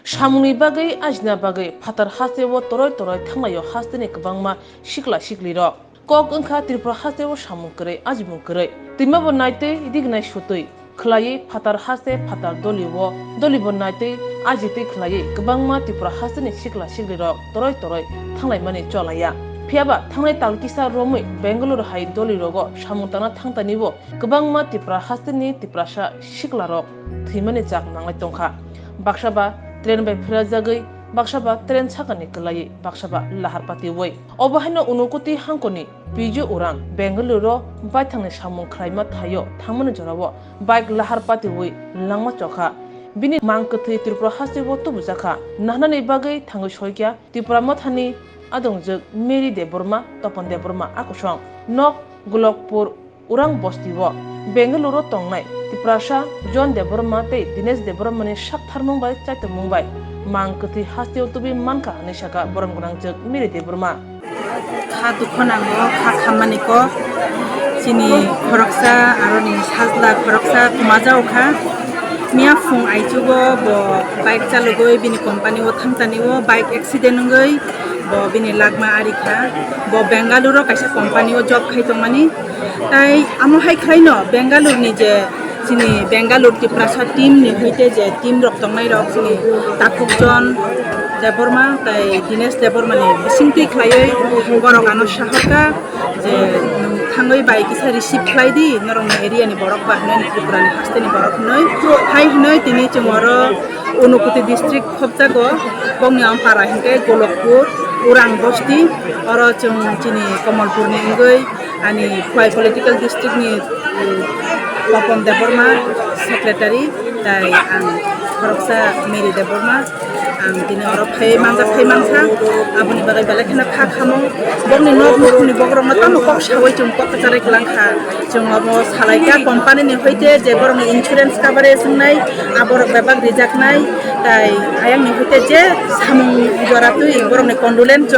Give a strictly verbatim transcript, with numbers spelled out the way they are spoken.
Samungni bagwi ajina bagwi phatar hasteo toroi toroi thanglaio hasteni kwbangma sikla siklirok. Kok wngkha Tripura hasteo samung kwrwi, ajimung kwrwi. Twimabo naitwi, rignai sutwi khwlaiwi phatar haste phatar dolio, dolibo naitwi, ajitwi khwlaiwi kwbangma Tripura hasteni sikla siklirok toroi toroi thanglaimani cholaiya. Phiyaba thangnai tal kisa romwi Bengaluru hai dolirogo samung tangna thangtanibo kwbangma Tripura hasteni Tiprasa siklarok thwimani jak nanglai tongkha. Baksa ba train bai phirajagwi, baksa ba train sakani kwlaiwi, baksa ba lahar patiwi. Obo haino Unakoti hangkoni P G Urang Bengaluru baithangni samung khwlaima thaio thangmani jorao bike lahar patiwi langma chokha. Bini mang kwthwi Tripura hasteo tubujakha. Nahnani bagwi thangwi soikha Tipra Mothani adongjwk Mary Debbarma, Topon Debbarma a kosong. Nok Golokpur Urang bostio Bengaluru tongnai Tiprasa John Debbarma tei Dinesh Debbarmani saktharmung bai chaitomung bai mang kwthwi hasteo tubui mankha hwnwi sakha borom gwnangjwk Mary Debbarma. Kha dukho nango, kha khammani kok. Chini khoroksa aroni sajla khoroksa kwmajao kha. Miya phung aichugo bo bike chalogwi bini company o thangtani o bike accident wngwi bo bini lagma ari kha. Bo Bengaluru o kaisa company o job khai tongmani. Tai amo hai khlaino Bengaluru ni je chini Bengaluru Tiprasa team ni hoite je team rok tongnai rok chini Takhuk John Debbarma tai Dinesh Debbarma ni bisingtwi khlaiwi borok ano sahorkha je nwng thangwi bai kisa receive khlai di norok ni area ni borok ba hinwi Tripura ni haste ni borok hinwi hai hinwi tini chwng oro Unakoti district khopjago bokni ampara hinkhe Golokpur Urang bosti oro chwng chini Kamalpur ni wngwi ani Khowai political district ni, um, Topon Debbarma secretary, tai ang khoroksa Mary Debbarma, ang tini oro phai manjak phai mansa, aboni bagwi belai kheno kha khamung, bokni nok nukhungni bokrokno tamo kok sawi chwng kok kwcharwi kwlangkha, chwng obo salaikha company ni hoite je borokni insurance coverage wngnai, aborok bebak rijaknai, tai ayang ni hoite je samung jora twi borokni condolence